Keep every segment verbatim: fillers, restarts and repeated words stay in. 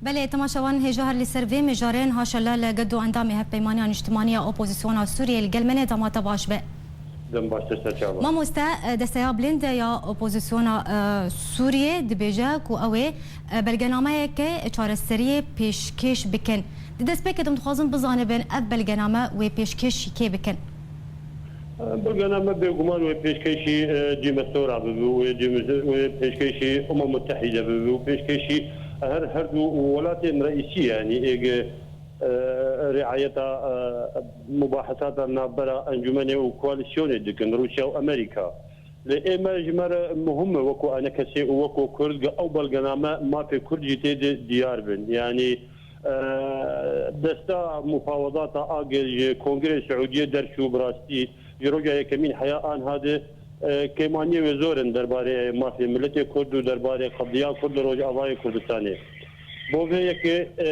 Belê, temaşevan hêja her li ser vê mijarê, niha Şelal Gedo, endamê Hevpeymaniya Niştimanî ya Opozîsyona Sûriyê, li gel me ne. Dema te baş be. Dem baş, te ser çava. Mamoste, e, Desteya Bilind ya Opozîsyona, e, Sûriyê dibêje ku ew ê, e, belgenameyeke çareseriyê pêşkêş bikin. Di destpêkê de em dixwazin bizanibin ev belgename wê pêşkêş kê bikin? Belgename bêguman wê pêşkêşî, e, Cîmestora bibe, wê cîmes-, wê pêşkêşî Umem Mutehîde bibe û pêşkêşî her, her du welatên reîsî, yanî êg, e, riayeta, e, mubahesata navbera encûmenê û koalîsyonê dikin, Rûsya û Amerîka. Lê ê me ji me re muhim e wekû enekesê û wekû Kurd, ku ew belgename mafê Kurd jî tê de diyar bin. Yanî, e, desta mufawedata a ge ji Kongrê Siûdiyê derçû, bi rastî ji roja yekemîn heya anha de, e, kêmaniyê wê zor in derbarê mafê miletê Kurd û derbarê qediya Kurd li Rojavayê Kurdistanê. Bo vê yekê, e,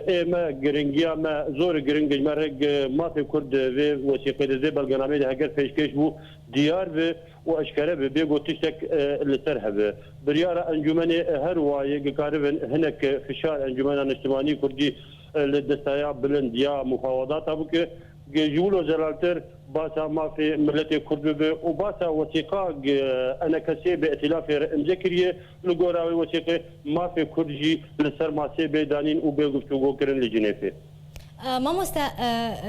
ê me giringiya me zor giring e, ji me re, e, mafê Kurd di vê wesîqê de, vê belgenameyê de heger pêşkêş bû, diyar be û eşkere be, bê ku tiştek, e, li ser hebe. Biryara encûmenê her wayê, ku karibin hinek fişar Encûmena Niştimanî Kurdî, e, li Desteya Bilind ya mufawedata bike, ku ji wilo zelaltir basa mafê miletê Kurd bibe û basa wesîqa, ku enekesê bi îtîlafê re imze kiriye, li gora wê wesîqê mafê Kurd jî li ser masê bê danîn û bê guftûgo kirin li Cinêfê. E, mamoste, e,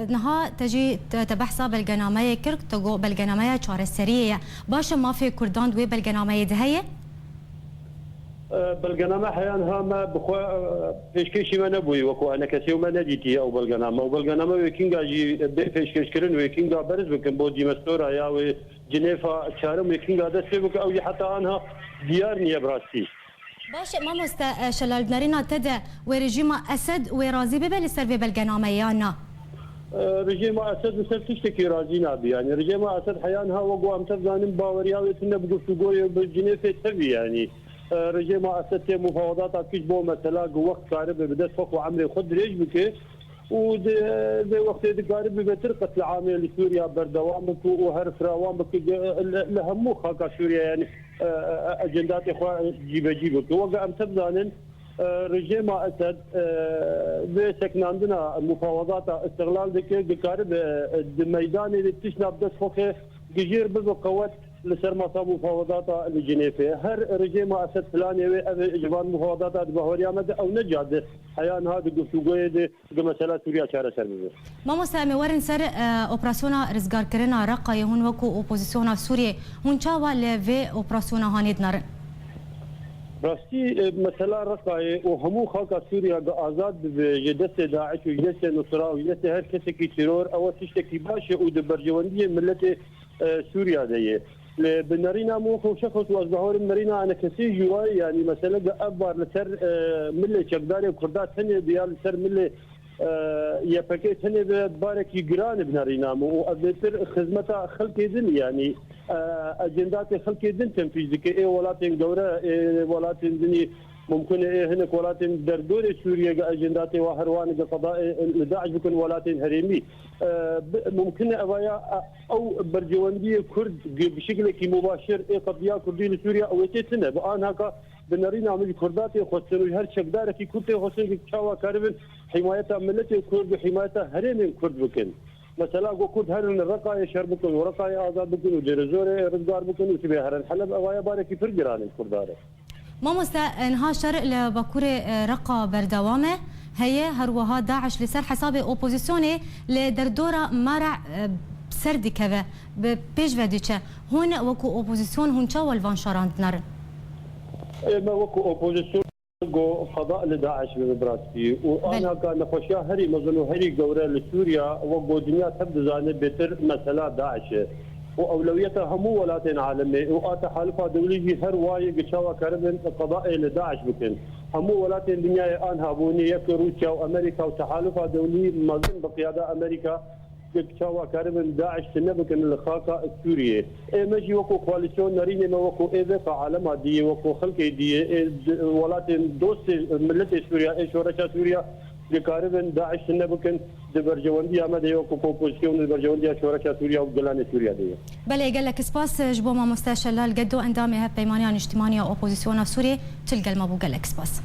niha te jî te, te behsa belgenameyê kir, te got belgenameya çareseriyê ye. Baş e, mafê Kurdan di wê belgenameyê de heye? E, belgename heya niha me bi xwe, e, pêşkêşî me nebûyî, wekû enekesê û me nedîtiye ew belgename. Ew belgename wê kînga jî bê pêşkêşkirin, wê kînga berz bikin bo Cîmestora ya wê Cinêfa çarim, wê kînga dest pê bike, ew jî heta anha diyar niye bi rastî. Baş e, mamoste, e, Şelal, di nerîna te de wê rejîma Esed wê razî bibe li ser vê belgenameyê yan na? E, rejîma Esed li ser tiştekî razî nabe. Yanî rejîma Esed heya niha wek ku em tev zanin baweriya wê tune bi guftûgoyê bi Cinêfê tevî. Yanî, e, rejîma Esed tê mufawedata kişt bo mesela ku wext karibe bi dest xwe xwe emrê xwe dirêj bike. Û di vê wextê dikare bêtir qetliamê li Sûriya berdewam bike û her firawan bike, li, li hemû xaka Sûriya, yanî, e, e, e, ecendatê xwe cîbecî bike. Weke em tev zanin, e, rejêma Esed, e, vê seknandina mufawedata îstixlal dike, dikaribe, e, di meydanê de tişna bi dest xwe ke gijêr bibe qewet li ser masa mufawedata li Cinêfê. Her rejêma Esed planê wê ev e, ji van mufawedata di bahweriya me de ew ne ca di heya niha di guftûgoyê de Di mesela Sûriya çareser bibe. Mamoste, em ê werin ser, e, operasyona rizgarkirina Reqayê. Hûn wekû opozisyona Sûriyê, hûn çawa li vê operasyona hanê dinarin? Rastî, e, mesela Reqayê û hemû xaka Sûriya gi azad bibe ji destê DAIŞ û ji destê Nusra û ji destê her kesekî teror, ew tiştekî baş e û di berjewendiyê miletê e, Sûriya de ye. Lê bi nerîna min wekî şexs û ez bawerim nerîna enekesî jî wa ye, yanî mesele de ev bar li ser, e, milê çekdarê Kurda tenê be ya li ser milê, e, Y P G tenê be, barekî giran e bi nerîna min û ev bêtir xizmeta xelkê din, yanî, e, ecendatê xelkê din tenfîz dike. Ê welatên gewre, ê welatên dinî mumkin e, ê hinek welatên derdorê Sûriyê ge ecendatê wa her wan ge qeda, e, li DAIŞ bikin welatên herêmî. E, bi-, mumkin e evaya, e, Ew berjewendiyê Kurd bi şiklekî mubaşir ê qediya Kurdî li Sûriya ew ê tê tune. Bi anhaka bi nerîna min ji Kurda tê xwestin û ji her çekdarekî Kurd tê xwestin ku çawa karibin himayeta miletê Kurd û himayeta herêmên Kurd bikin. Mesela ku Kurd herin li Reqayê şer bikin û Reqayê azad bikin û Dêrezorê rizgar bikin û sibê herin Heleb, evaya barekî pir giran e ji Kurda re. Mamoste, niha şer li bakurê, e, Reqa berdewam e. Heye, her wiha DAIŞ li ser hesabê opozisyonê li derdora Mara, e, ser dikeve, bi pêş ve diçe. Hûn wekû opozisyon hûn çawa li van şeran dinarin? Ê, me wekû opozisyon go qeda li DAIŞ bibe bi rastî. Û Belê. Anaka nexweşiya herî mezin û herî gewre li Sûriya, wek go dinya tev dizane, bêtir mesela DAIŞ e. Û ewlewiyeta hemû welatên alemê û a tehalifa dewlî jî her wayê gi çawa keribin qedayê li DAIŞ bikin. Hemû welatên dinyayê anha bûnê yek Rûsya û Amerîka û tehalifa dewlî mezin bi qiyada Amerîka gi çawa keribin DAIŞ tune bikin li xaka Sûriyê. Ê me jî wekû koalîsyon nerînê me wekû ê vê ka alema diyê, wekû xelkê diyê, ê di-, welatên dostê miletê Sûriya, ê şoreşa Sûriya dikaribin DAIŞ tune bikin. Di berjewendiya me de ye wekû opozîsyon, di berjewendiya şoreşa Sûriya û gelanê Sûriya de ye. Belê, gelek spas ji bo mamoste Şelal Gedo, endamê Hevpeymaniya Niştimanî ya Opozisyona Sûriyê, tu li gel me bû, gelek spas.